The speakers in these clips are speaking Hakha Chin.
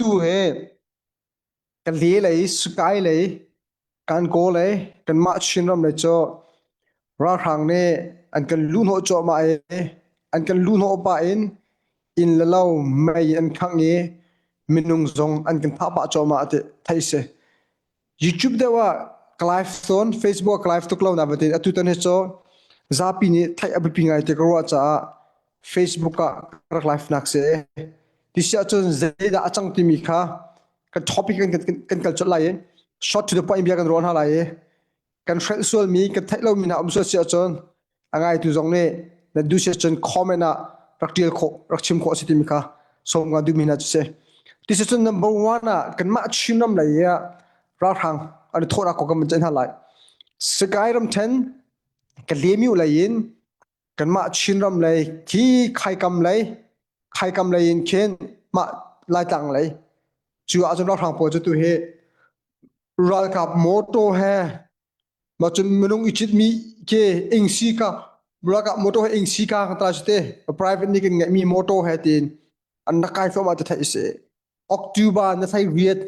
Tu he ka le lei, Sukai lei, kan kaw lei, kanmah Chinram lei cu ralhrang nih an kan luhhnawh cuahmah i an kan luhhnawh pah in inn le lo mei an khangh i minung zong an kan thah pah cuahmah ti theih si. YouTube deuh ah ka live tawn, Facebook ah ka live tuk lo na va ti. Atu tan hi cu zapi nih theih a biapi ngai ti ka ruah caah Facebook ah ka rak live nak si. Ti si ahcun zeidah a cang timi kha kan topic kan, kan, kan kal colh lai i short to the point bia kan ruah hna lai i kan hrelh sualmi kan theih lomi hna um sual si ahcun a ngaitu zong nih na duh si ahcun comment ah rak ṭial khawh rak chim khawh a si timi kha sawm nga duhmi hna cu si. Ti si cun number one ah kanmah Chinram lei ah ralhrang an i thawhnak kong kan van ceih hna lai. Sagaing ramṭhen Kalemiu lei in kanmah Chinram lei khi Khaikam lei Khaikam lei in khin mah Laitlang lei cu ahcun ralhrang pawl cu tu hi ralkap motor he mah cun minung i citmi ke ingsi ka ralkap motor he ingsi ka kan ta te private nih kan ngeihmi motor he tiin an rak kai thluahmah ti theih a si. October na thei riat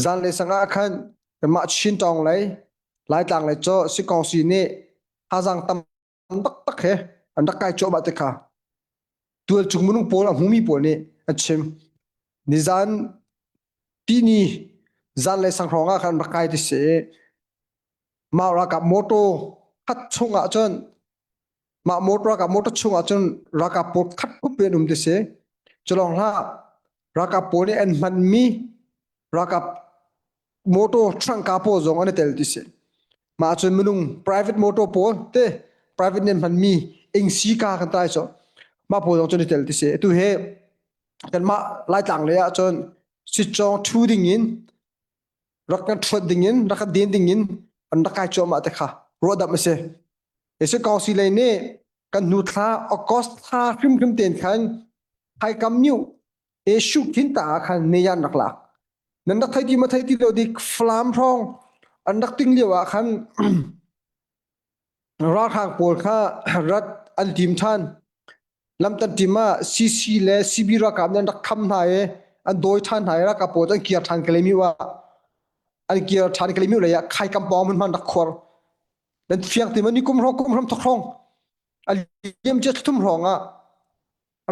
zanlei sang ah khan kanmah Chin tawng lei Laitlang lei cu sikawngsi nih thazaang tam taktak he an rak kai cuahmah te kha tualchung minung pawl a hmumi pawl nih an chim. Nizan tini zanlei sang hrawng ah khan rak kai ti si. Mah ralkap motor khat chung ah cun mah motor ralkap motor chung ah cun ralkap pawl khat khup in um ti si. Culong hlah ralkap pawl nih an hmanmi ralkap motor tangka pawl zong an i tel ti si. Mah cun minung private motor pawl te private nih an hmanmi ingsi ka kan tai so mah pawl zong cun i tel ti si. Atu he kanmah Laitlang lei ah cun sitcawng ṭhu ding in rak kan ṭhuat ding in rak kan den ding in an rak kai cuahmah te kha ruahdamh a si. Esi kawngsi lei nih kan hnu thla August thla hrimhrim tein khan Haikam New Eshu khin ta ah khan ne yan rak lak. Nan rak thei ti ma thei ti lo dik Falam hrawng an rak ting lio ah khan ralhrang pawl kha rat an tim ṭhan. Lamtan ṭim ah CC le CB ralkap nih an rak kham hna i an dawi ṭhan hna i ralkap pawl cu an kir ṭhan Kalaymyo ah an kir ṭhan Kalaymyo lei ah khaikam pawng hmunhma an rak khuar. Nan fiang ti ma ni kum hrawng kum hram thok hrawng a liam cia thum hrawng ah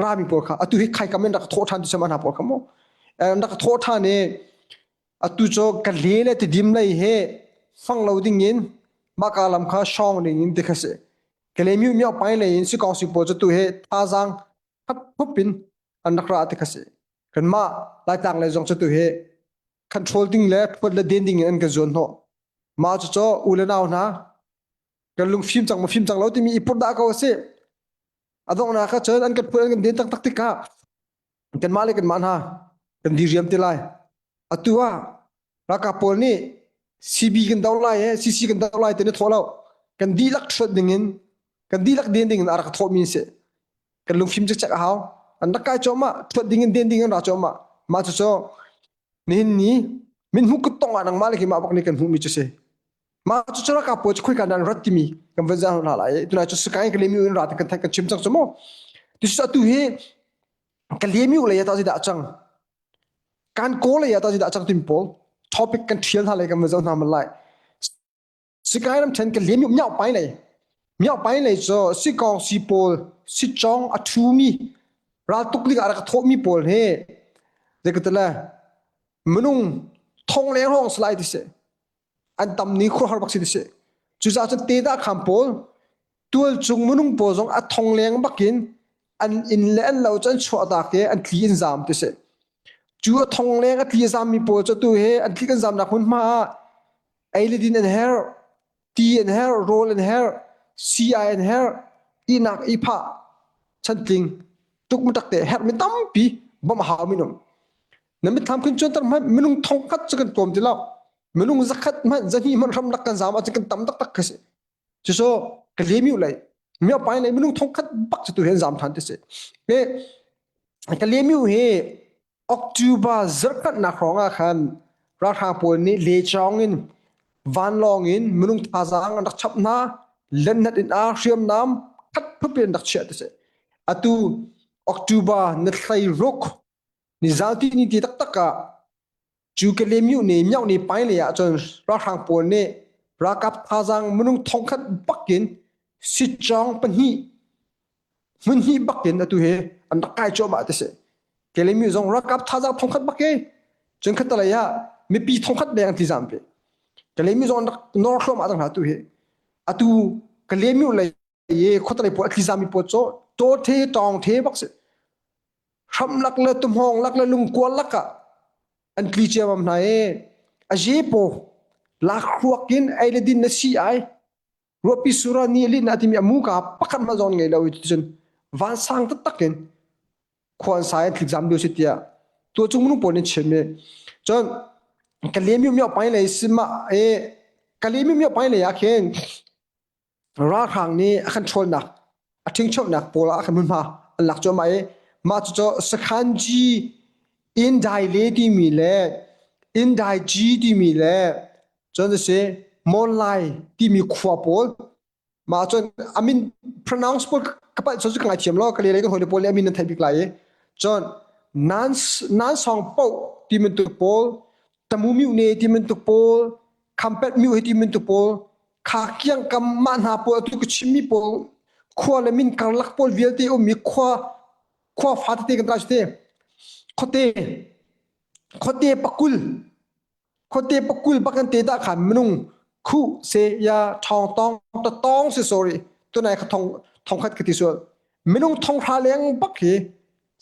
rami pawl kha atu hi khaikam in rak thawh ṭhan ti sama hna pawl kha mu an rak thawh ṭhan i atu cu ka le le tidim lei he fang lo ding in maka lam kha shawng ding in ti kha si Kalemiu myo pai lei in sikong sik pawl cu tu he thazaang khat phup in an rak ra ti kha si kanmah Laitlang lei zong cu tu hi control ding le phuat le den ding in an kan zuan hnawh mah cu cu u le nau hna kan lungfim cang ma fim cang lo timi i purh dah ko a si a donghnak ah cun an kan phuan an kan den taktak tikah kanmah le kanmah hna kan diriam te lai atu ah ralkap pawl nih CB kan do lai he CC kan do lai te ni thawh lo kan dihlak hruat ding in kan dihlak den ding in a rak thawh mi si kan lungfim cekcek a hau an rak kai cawmah thuat ding in den ding in ra cawmah mah cu cu nihin ni min hmu kut tong ah nangmah le keimah bak nih kan hmuh mi cu si Mah cu cu ralkap pawl cu khoika dah an rat timi kan van zah hna lai. Tunai cu Sagaing Kalemiu in ra kan kan chim cang cu mu. Ti cu atu hi Kalemiu lei ah tah dah cang. Kan kawl lei ah tah dah cang timi pawl topic kan thial hna lei kan van zoh hna man lai. Sagaing ram then Kalemiu miao pai lei. Miao pai lei cu sikong si pawl si chong a thumi raltuk ling ah rak thawhmi pawl he zeikatale minung thong leng hrawng salai ti si. an tam ni khuahar bak si ti si cucaah cun tedah kham pawl tualchung minung pawl zong a thong leng bakin an inn le an lo cu an chuah tak i an tli in zam ti si cu a thong leng a tli a zam mi pawl cu tu he an tli kan zamnak hmunhma ah ei le din an herh ti an herh rawl an herh sii an herh ihnak ihphah chantling tukmutak te herh mi tampi bawmh a hau minung na mitthlam khin cuanter hmanh minung thongkhat cu kan tlawm ti lo minung zakhat hmanh zahnih hmanh hram lak kan zam ahcun kan tam taktak khi si cucu ka lemiu lei mio pai lei minung thongkhat bak cu tu hi an zam than ti si he ka lemiu hi October zarhkhatnak hrawng ah khan ralhrang pawl nih lechawng in vanlawng in minung thazaang an rak chap hna lennat in a hriamnam khat phup in rak chiah ti si atu October ni thlei ruk. Nizalti ni ti taktak ah cu Kale ne mioh ne pai lei ah cun ralhrang pawl nih ralkap thazaang minung thongkhat bakin sitcawng pahnih hmun hnih bakin atu hi an rak kai cuahmah ti si. Kale zong ralkap thazaang thongkhat bak i cun khatalei ah mipi thongkhat leng an ti zam ve. Kale zong an rak nor thluahmah cang hna atu hi. Atu Kale lei i khuatalei pawl a tlizami pawl cu tawthe tawngthe bak si. Hramlak le tuhmawng lak le lungkual lak ah an tli ciammam hna i a je paw lakhruak in ei le din na si ai ruahpi sura ni lin a timi a mu ka pakhat hmanh zawn ngei lo i cun vansang taktak in khua an sai an tlik zam lio si tiah tua cung minung pawl nih chim i cun Kalemiu mio pai lei sima e Kalemiu mio pai lei ah khin Ralhrang nih a kan ṭhawlnak, a ṭhingchohnak pawl ah a kan hmunhma an lak cuahmah i mah cucu Sakhanji Indai Le timi le Indai Ji timi le cun a si Monlai timi khua pawl mah cun a min pronounce pawl ka palh cu ka ngaithiam lo ka le kan hawile pawl nih a min an theih bik lai i cun nan nan song poh ti bantuk pawl tamu miu ne ti bantuk pawl khampet miu hi ti bantuk pawl Kha kiangkam mah hna pawl atu ka chimmi pawl khua le min karlak pawl vialte ummi khua khua fa tete kan tlai te khuate khuate pakul khuate pakul bak kan te dah khan minung khu se ya thong tong ta tong si sorry tunai kha thong thong khat ka ti sual minung thong hra leng bak hi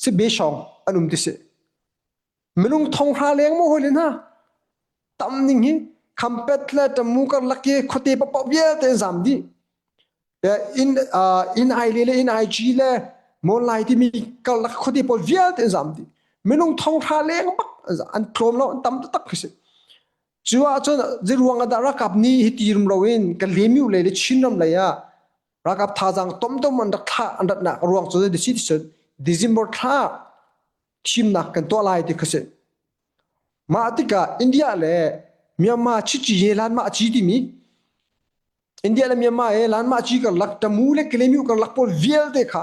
si be shong an um ti si Minung thonghra leng maw hawi le hna tam ning hi khampet le tamu karlak i khuate paoh vialte an zam dih. In in ai le le in ai chi le Monlai timi karlak khuate pawl vialte an zam dih. Minung thonghra leng bak an tlawm lo an tam taktak khi si. Cu ahcun zeiruang ah dah ralkap nih hi ti rum loin kan lemiu lei le Chinram lei ah ralkap thazaang tomtom an rak thlah an ratnak ruang cu zei si ti cun December thla thimnak kan tuah lai ti kha si. Mah tikah India le Myanmar chichi ye lan mah chi timi India le Myanmar he lan mah chi karlak Tamu le Kalemiu karlak pawl vialte kha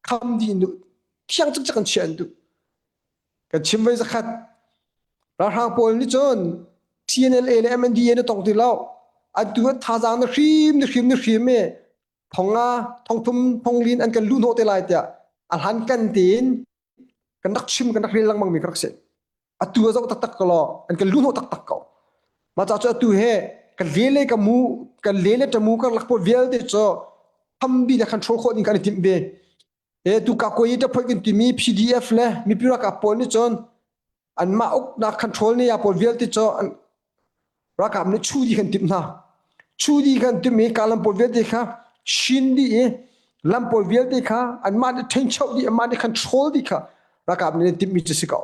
kham dih nu thiang cakcak an chia an duh. Kan chim voi zakhat ralhrang pawl nih cun TNLA le MNDA na tong ti lo atu thazaang na hrim na hrim na hrim e thonga thongthum thonglin an kan luh hnawh te lai tiah a hlan kan tein kan rak chim kan rak rel lengmang mi ka rak si atu a zoh taktak ko law an kan luh hnawh taktak ko mah ca cu atu he kan le le ka mu kan le le tamu kan lak pawl vialte cu thambi le control khawh ding kan i timh ve e tu ka koi ta phoi kan timi PDF le mipi ralkap pawl nih cun anmah uknak control ni ya pawl vialte cu ralkap nih chu di kan timh hna chu di kan timh i kalam pawl vialte kha shin dih i lam pawl vialte kha anmah nih ṭhencho dih anmah nih control dih kha ralkap nih timhmi cu si ko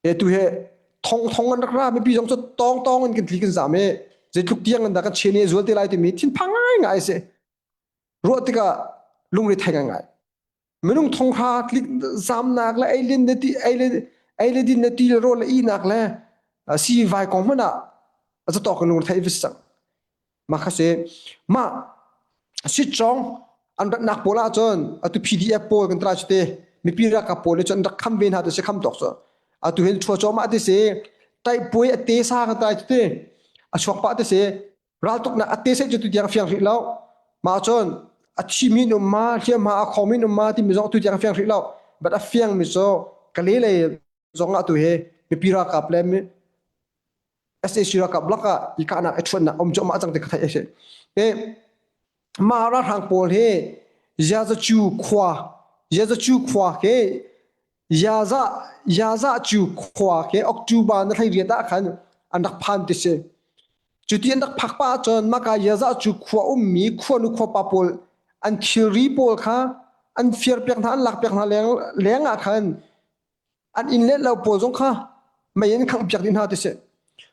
e tu he thong thong an rak ra mipi zong cu tawng tawng in kan tli kan zam i zeitluk tiang an dah kan chen i zual te lai timi thinphang ngai ngai si ruah tikah lungre thei ngai ngai minung thonghra tlik zamnak le eilin le ti ei le ei le din le ti le rawl le ihnak le si vai kong hmanh ah a zatawk in lung thei vis cang ma kha si ma si chong an ratnak pawl ah cun atu PDF pawl kan trai te mipi ralkap pawl nih cun rak kham ve hna te si kham tawk cu atu hin chua chawm ah ti si tai puai a te sa kan trai te a chuak pah te si Raltuknak a te seh cu tutiang fiang rih lo. Mah cun a thimi in um ma, hliamhma a khawmi in um ma timi zong tutiang fiang rih lo. But a fiangmi cu Kale lei zong ah tu hi mipi ralkap le SAC ralkap lakah i kahnak i ṭhuannak um cuahmah cang ti ka theih a si. E, mah ralhrang pawl hi Yazachu khua Yazachu khua khi Yaza Yaza cu khua khi October na thlei riat ah khan an rak phan ti si. Cuti an rak phak pah ahcun maka Yaza cu khua ummi khuanu khuapa pawl an thilri pawl kha an firpiak hna an lakpiak hna leng leng ah khan an inn le lo pawl zong kha mei in khanghpiak dih hna ti si.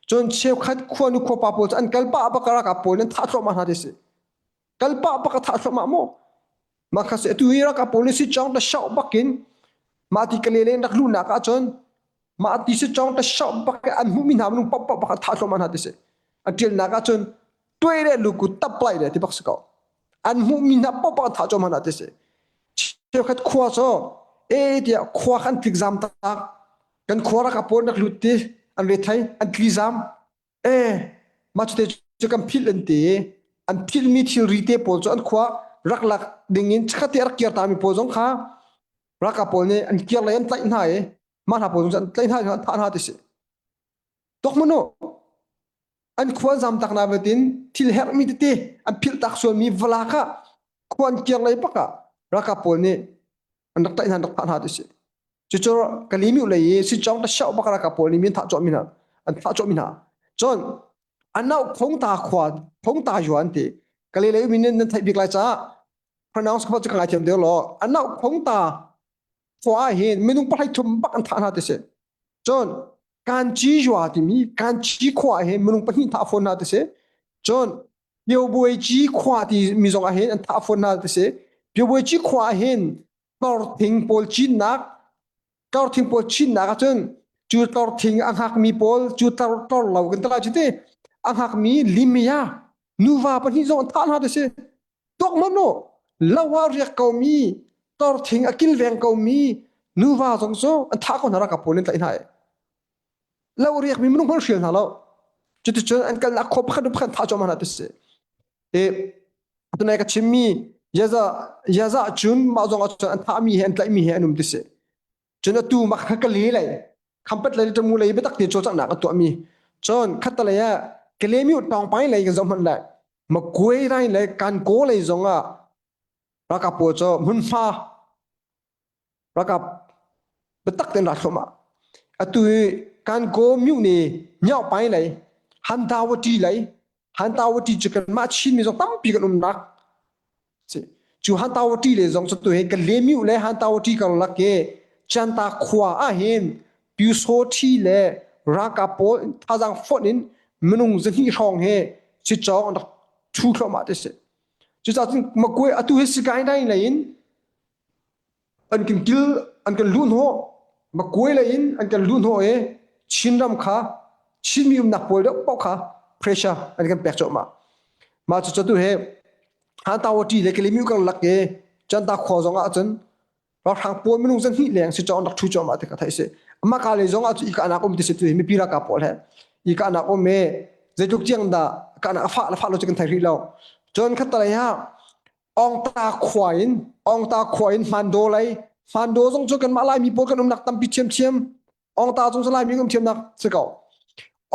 Cun cheukhat khuanu khuapa pawl cu an kal pah bak ralkap pawl an thah thluahmah hna ti si. Kal pah bak a thah thluahmah maw? Mah kha si atu hi ralkap pawl nih si chong ta shoh bakin mah ti kale le rak luhnak ahcun mah ti si chong ta shoh bak an hmuhmi hna minung pop pop bak thah thluahmah hna ti si. An ṭialnak ahcun tuai le luku tap lai le ti bak si ko. An hmuhmi hna pop bak thah thluahmah hna ti si. Cheukhat khua cu E tiah khua kha an tlik zam tak. Kan khua rak a pawn rak lut ti an re thai an tli zam. E mah cu te cu kan philh an ti. An philhmi thilri te pawl cu an khua rak lak ding in chikkhat te a rak kir ta mi pawl zong kha ralkap pawl nih an kir lei an tlaih hna i mah hna pawl zong cu an tlaih hna i an thah hna ti si. Tok manu an khua zam tak na vetin thil herhmi tete an philh tak sualmi valak ah khua an kir lei bak ah ralkap pawl nih an rak tlaih hna an rak thah hna ti si. Cucu Kalimi lei i Sichong ta shau bak ralkap pawl nih min thah cawhmi hna an thah cawhmi hna. Cun anau Phongta khua Phongta yuan ti Kale lei min nan theih bik lai caah pronounce kha cu ka ngaithiam deuh law anau Phongta khua ah hin minung pahlei thum bak an thah hna ti si. Cun Kanci yua timi Kanci khua ah hin minung pahnih thah fawn hna ti si. Cun Pyobuaici khua ti mi zong ah hin an thah fawn hna ti si. Pyobuaici khua ah hin tlorthing pawl cinnak tlorthing pawl cinnak ahcun cu tlorthing a hngakmi pawl cu tlor tlor lo kan tala cu ti a hngakmi limia nuva pahnih zong an thah hna ti si tuak man u lo ah riak komi tlorthing a kilveng komi nuva zong cu an thah ko hna ralkap pawl in tlaih hna lo riakmi minung hmanh hrial hna lo cuticun an kalnak khua pakhat pakhat thah cuahmah hna ti si E tunai ka chimmi yaza yaza cun mah zong ahcun an thahmi he an tlaihmi he an um ti si. Cun atu mah kha ka le lei khampat lei tamu lei biatak te cawlcanghnak a tuahmi. Cun khattalei ah Kalemiu tawngpai lei kan zoh hmanh lai. Makuai rai le Kankaw lei zong ah ralkap pawl cu hmunhma ralkap biatak tein ra thluahmah. Atu hi Kankaw myu ni Nyaukpai lei Hantawati lei Hantawati cu kanmah Chinmi zong tampi kan umnak si. Cu Hantawati le zong cu tu hi Kalemiu le Hantawati karlak i Chanta khua ah hin Pyusawthi le ralkap pawl thazaang fonh in minung zahnih hrawng he sicawng an rak thu thluahmah ti si. Cucaah cun Makwe atu hi Sagaing lei in an kan kil an kan luh hnawh Makuai lei in an kan luh hnawh i Chinram kha Chinmi umnak pawl deuh paoh kha pressure an kan pek cuahmah. Mah cu tu he Hantawati le Kalemiu karlak i Canta khua zong ah cun ralhrang pawl minung zahnih leng si cawng rak thu cuahmah ti ka theih si. Amah ka lei zong ah cu i kahnak um ti si tu hi mipi ralkap pawl he i kahnak um i zeitluk tiang dah kahnak a fah le fah lo cu kan thei rih lo. Cun khattalei ah Ongta khua in Ongta khua in Hmando lei Hmando zong cu kanmah Laimi pawl kan umnak tampi ṭhiamṭhiam Ongta zong cu Laimi kan um thiamnak si ko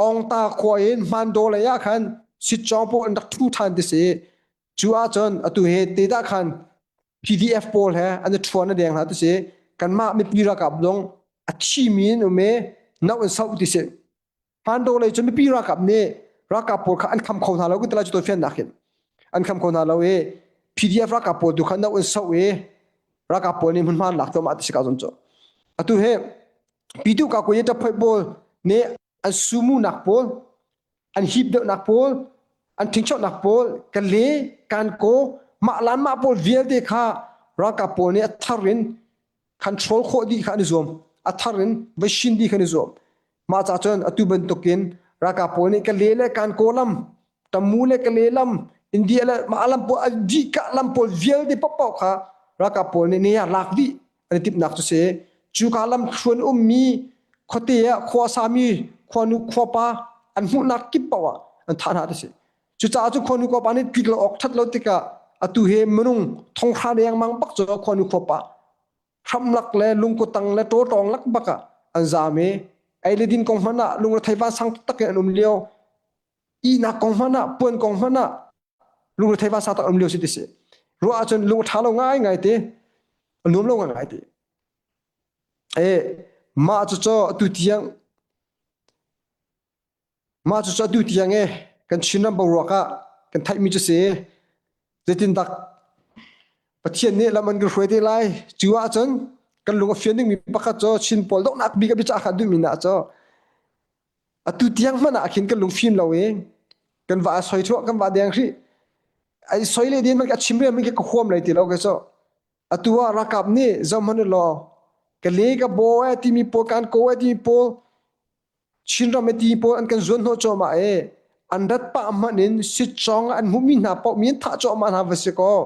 Ongta khua in Hmando lei ah khan sitcawng pawl an rak thu ṭhan ti si cu ahcun atu hi te dah khan PDF pawl he an i ṭhuan a deng hna ti si kanmah mipi ralkap zong a thimi in um i no in soh ti si Hando lei cu mipi ralkap nih ralkap pawl kha an kham kho hna lo kan ti lai cu tawifiannak hin an kham kho hna lo i PDF ralkap pawl tu kha no in soh i ralkap pawl nih hmunhma an lak cuahmah ti si ka zon cu atu hi pitu ka ko ta phoi pawl nih an sumu nak pawl an hip deuh nak pawl an thingchok nak pawl kan le kan ko mah lan mah pawl vialte kha ralkap pawl nih a thar in control khawh dih kha an i zuam a thar in va shin dih kha an i zuam mah ca cun atu bantukin ralkap pawl nih ka le le kan kawlam tamu le ka le lam India le mah lam pawl dih ka lam pawl vialte paohpaoh kha ralkap pawl nih ne lak dih an i timhnak cu si cu ka lam thluan ummi khuate ah khua sami khuanu khuapa an hmuhnak kip paoh ah an thah hna ti si Cucaah cu khuanu khuapa nih tlik lo awk ṭhat lo tikah atu hi minung thonghra dengmang bak cu khuanu khuapa hramlak le lungkutang le ṭawṭawng lak bak ah an zaam i ei le din kong hmanh ah lungrethei vansang taktak in an um lio ihnak kong hmanh ah puan kong hmanh ah lungrethei vansang tak an um lio si ti si ruah ahcun lung ṭha lo ngaingai te a nuam lo ngaingai te e mah cucu atu tiang Mah cucu atu tiang i kan Chinram boruak ah kan theihmi cu si. Zeitindak Pathian nih lam an kan hruai te lai. Cu ahcun kan lung a fian dingmi pakhat cu Chin pawl donghnak bik a biacah kha duhmi na cu atu tiang hmanh ah khin kan lung fim lo i kan va a soi thuah kan va deng hrih. Ai soi le din man ka chim rian man ka huam lai ti lo ke cu. Atu ah ralkap nih zohhmanh u law ka le ka bo e timi pawl kan ko e timi pawl Chinram i ti pawl an kan zuan hnawh cuahmah i an rat pah hmanh in sitcawng an hmuhmi hna paoh mi an thah cuahmah hna va si kaw.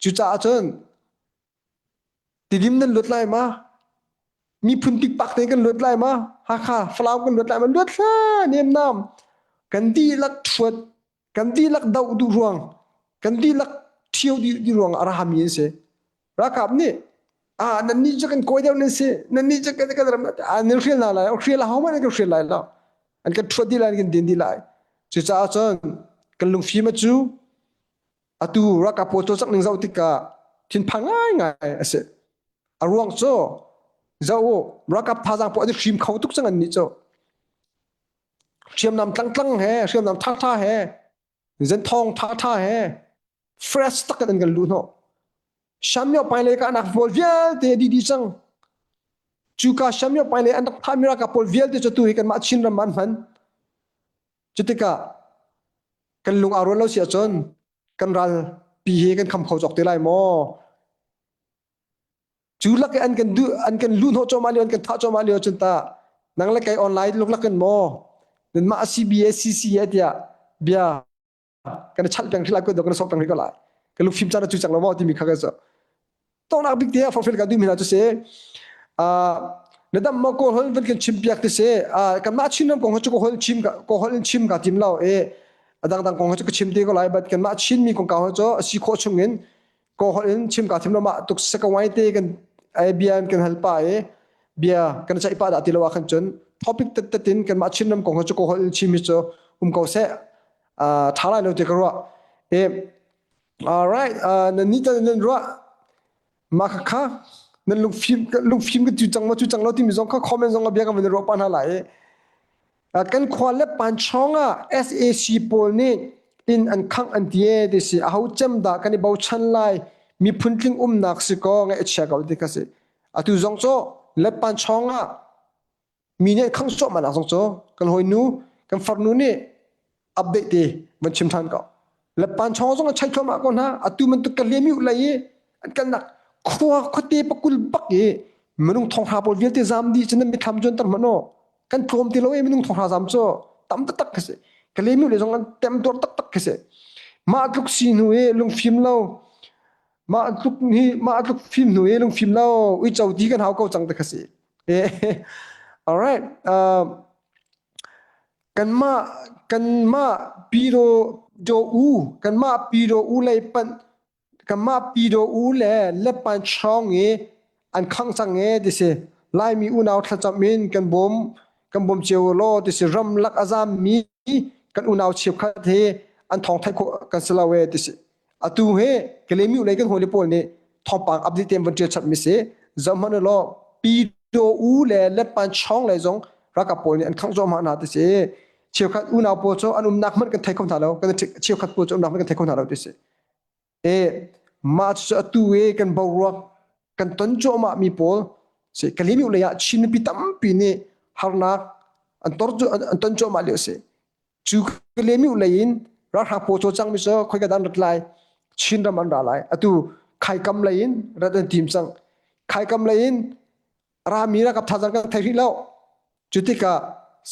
Cucaah cun Tidim nan luat lai ma? Miphun pikpak te kan luat lai ma? Hakha, Falam kan luat lai ma? Luat hlah nemnam. Kan dihlak ṭhuat, kan dihlak doh duh ruang, kan dihlak ṭhio dih dih ruang a rami an si. Ralkap nih ah nan nih cu kan kawi deuh nan si, nan nih cu kan kan ram ah nan hrial hna lai, hrial ho hmanh kan hrial lai lo. An kan ṭhuat dih lai, an kan din dih lai. Cucaah cun kan lungfim a cu atu ralkap pawl cawlcangh ning zoh tikah thinphang ngaingai a si. A ruang cu zoh u ralkap thazaang pawl an i hrim kho tuk cang annih cu. Hriamnam tlangtlang he, hriamnam ṭhaṭha he, zenthawng ṭhaṭha he fresh tak in an kan luh hnawh. Shamyo pailei kahnak pawl vialte a dih dih cang. Cuka Shamyo pailei an rak thahmi ralkap pawl vialte cu tu hi kanmah Chinram ah an hman. Cutikah kan lung aa rual lo si ahcun kan ral pi hi kan kham kho cawk te lai maw? Cu lak i an kan duh an kan luh hnawh cuahmah lio an kan thah cuahmah lio cun ta nang le kei online luklak in maw nanmah CBA CCA tiah bia kan chalh peng hrila ko kan sok peng ko lai kan lungfim caan cu cang lo maw timi kha ka so tongnak bik te forfil ka duh mi hna cu si na dam maw kawl hol van kan chim piak ti si kan mah Chin ram kong cu ka hol chim ka hol in chim ka tim lo e adang dang kong cu ka chim te ko lai but kan mah Chin mi kong ka cu si khawh chung in kawl holh in chim ka tim lo mah tuk sakawai te kan ai bia kan hal pa e bia kan chaih pa dah ti lo ah khan cun topic tet tet in kan mah Chin ram kong cu kawl holh in chim hi cu um ko seh tha lai lo ti ka ruah e all right nan ni tan nan ruah mah kha kha nan lungfim lungfim ka cu cang ma cu cang lo timi zong kha comment zong bia kan van ruah pa hna lai kan khua le panchong ah SAC pawl nih inn an khangh an ti e ti si aho cem dah kan i bochan lai miphun tling umnak si ko ngaih a chia ko ti kha si atu zong cu le panchong ah mi nih khang cuahmah nak zong cu kan hawinu kan farnu nih update te van chim than ko le panchong zong a chai thluahmah ko hna atu bantuk ka lemi ulai i an kalnak khua khuate pakul bak i minung thonghra pawl vialte zam dih cun nan mithlam cun tar hmanh kan tlawm ti lo e minung thonghra zam cu tam taktak khi si ka lemi le zong an tem tuar taktak khi si mah tluk si hnu i lungfim lo mah tluk hi mah tluk fim hnu i lungfim lo uico ti kan hau ko cang te kha si all right uh, kanmah kanmah piro do u kanmah piro u lei pan kanmah piro u le lepan chong i an khang cang e ti si laimi unau thlacam in kan bawm kan bawm cio law ti si ramlak a zam mi kan unau cheukhat he an thawng theih khawh kan si lo e ti si Atu hi Kalemiu lei kan hawile pawl nih thawngpang update tein van ṭial chap mi si. Zohhmanh u law Pito U le Letpan Chong lei zong ralkap pawl nih an khangh cuahmah hna ti si. Cheukhat unau pawl cu an umnak hmanh kan thei kho hna lo. Kan cheukhat pawl cu umnak hmanh kan thei kho hna lo ti si. E mah cu atu i kan boruak kan ton cuahmah mi pawl si Kalemiu lei ah Chin mipi tampi nih harnak an tor an ton cuahmah lio si. Cu Kalemiu lei in ralhrang pawl cawlcang mi cu khoika dah an rat lai? Chinram an ra lai. Atu khaikam lei in rat an tim cang. Khaikam lei in rami ralkap thazaang kan thei rih lo. Cu tikah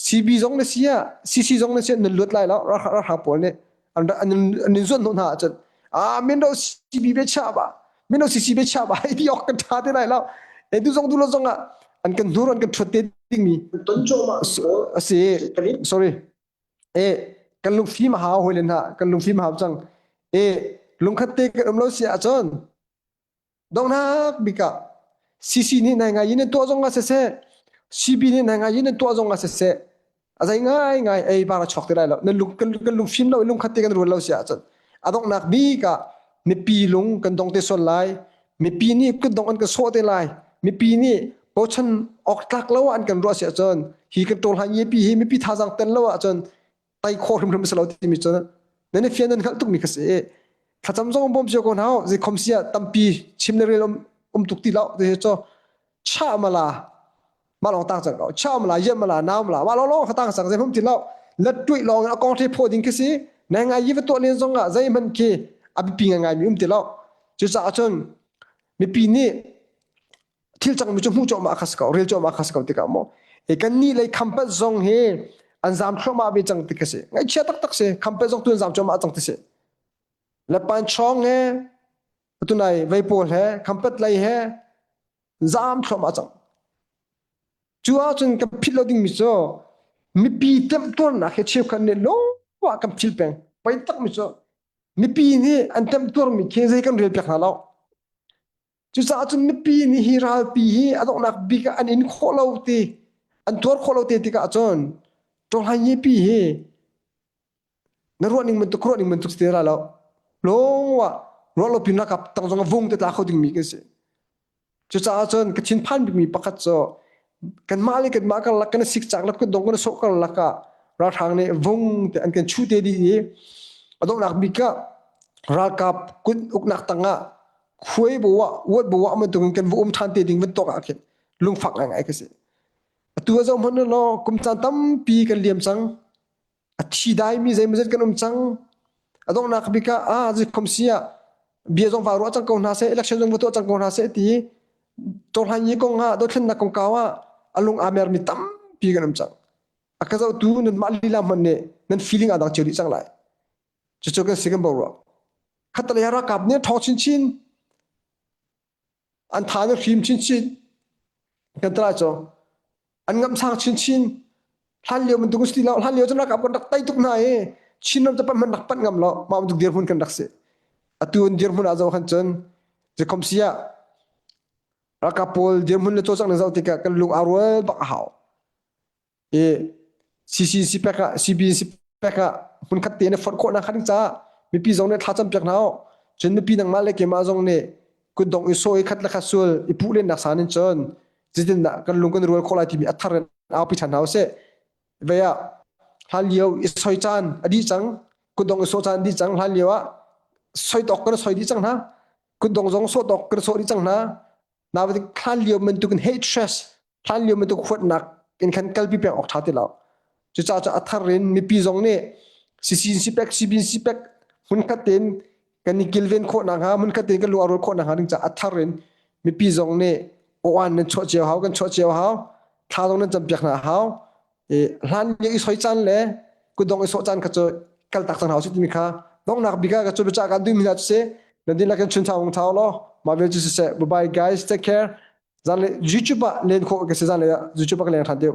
CB zong na si ah CC zong na si ah nan luat lai lo ralhrang pawl nih an an an in zuan hnawh hna ahcun ah min ro CB be cha ba min ro CC be cha ba ti ok kan tha te lai lo. E du zong du lo zong ah an kan hnur an kan thuat te dingmi a si sorry e kan lungfim a hau hoi len ha kan lungfim a hau cang e lungkhat te kan um lo si ahcun donghnak bik ah CC nih nai ngai in tuah zong ah siseh CB nih nai ngai in tuah zong ah siseh a zei ngai ngai ei bar a chuak ti lai lo nan lung kan, kan lungfim lo lungkhat te kan rual lo si ahcun a donghnak bik ah mipi lung kan dong te sual lai mipi nih kutdong an kan sawh te lai mipi nih bochan awk tlak lo an kan ruah si ahcun hi kan ṭawl han pi hi mipi thazaang tel lo ahcun tai khawh hrimhrim si lo timi cu nan i fian nan hngalh tukmi kha si thlacam zong bawm cio ko hna zei khom sia tampi chim le rel um, um tuk ti lo ti cu cha mala ma long tang cang ko cha mala ye mala naw mala ma long long kha tang cang zei hum ti lo let tuih long a kong the pho ding khi si na ngai yi va tuah len zong ah zei hman khi a bipi ngai ngai mi um ti lo cucaah cun mipi nih thil cangmi cu hmuh cuahmah kha si ko rel cuahmah kha si ko tikah maw e kan nih lei khampat zong hi an zam thluahmah ve cang ti ka si ngaihchia taktak si khampat zong tu an zam cuahmah cang ti si le panchong he tunai vei pawl he khampat lei he. Zaam thluahmah cang. Cu ahcun kan philh lo dingmi cu mipi temtuarnak hi cheukhat nih lawng ah kan philh peng. Poi takmi cu mipi nih an temtuarmi khi zei kan rel piak hna lo. Cucaah cun mipi nih hi ralpi hi a donghnak bik ah an in khawh lo ti an tuar khawh lo te tikah cun ṭawlhai pi hi na ruah ning bantuk ruah ning bantuk si te la lo. Lawng ah ruah lo pin ralkap tang zong a vung te tla kho dingmi kan si. Cucaah cun ka thinphan bikmi pakhat cu kanmah le kanmah karlak kan i sikcak le kutdong kan i sawh karlak ah ralhrang nih vung te an kan chuh te dih i a donghnak bik ah ralkap kut uknak tangah khuai bo ah uat bo ah bantukin kan va um ṭhan te ding bantuk ah khin lungfak ngaingai ka si. Atu a zoh hmanh law kum caan tampi kan liam cang. A thi daimi zeimawzat kan um cang. A donghnak bik ah ah zikhom si ah bia zong va ruah cang ko hna seh, election zong va tuah cang ko hna seh ti cohlan yi kong ah dothlennak kongkau ah a lung aa mermi tampi kan um cang. A ka zohtu nanmah lila hmanh nih nan feeling aa dang cio dih cang lai. Cucu kan si kan boruak. Khatalei ralkap nih ṭhawng chinchin an tha na hrim chinchin kan tla cu an ngamh sang chinchin hlan lio bantuk si lo hlan lio cun ralkap kan rak tei tuk hna i Chin ram cu pan hmanh rak panh ngam lo mah bantuk dirhmun kan rak si atu an dirhmun ah zoh khan cun zikhom si ah ralkap pawl dirhmun le cawlcangh ning zoh tikah kan lung aa rual bak a hau i CCC pek ah CBC pek ah hmunkhat te na fonh khawh nak ding caah mipi zong nih thlacam piak hna u cun mipi nangmah le keimah zong nih kutdong i saw i khat le khat sul i puh len nak san in cun zeitindah kan lung kan rual khawh lai timi a thar in aupi ṭhan hna usih vei ah hlan lio i soi caan a dih cang kutdong i sawh caan a dih cang hlan lio ah soi tawk kan soi dih cang hna kutdong zong sawh tawk kan sawh dih cang hna Nain hlan lio bantukin hate hlan lio bantuk huatnak in khan kalpi peng awk ṭha ti lo. Cucaah cu a thar in mipi zong nih CC sipek CB sipek hmunkhat tein kan i kilven khawh nakhnga hmunkhat tein kan lung a rual khawh nakhnga ding caah a thar in mipi zong nih aw-an nan chuah cio hau kan chuah cio hau thla zong nan campiak hna hau i hlan lio i soi caan le kutdong i sawh caan kha cu kaltak cang hna usih timi kha donghnak bik ah ka cu biacah kan duhmi hna cu si nan dihlak in chun thau hung thau law mah vel cu siseh bye bye guys take care zan le YouTube ah len khawh ka si zan le YouTube ah ka leng ṭhan te.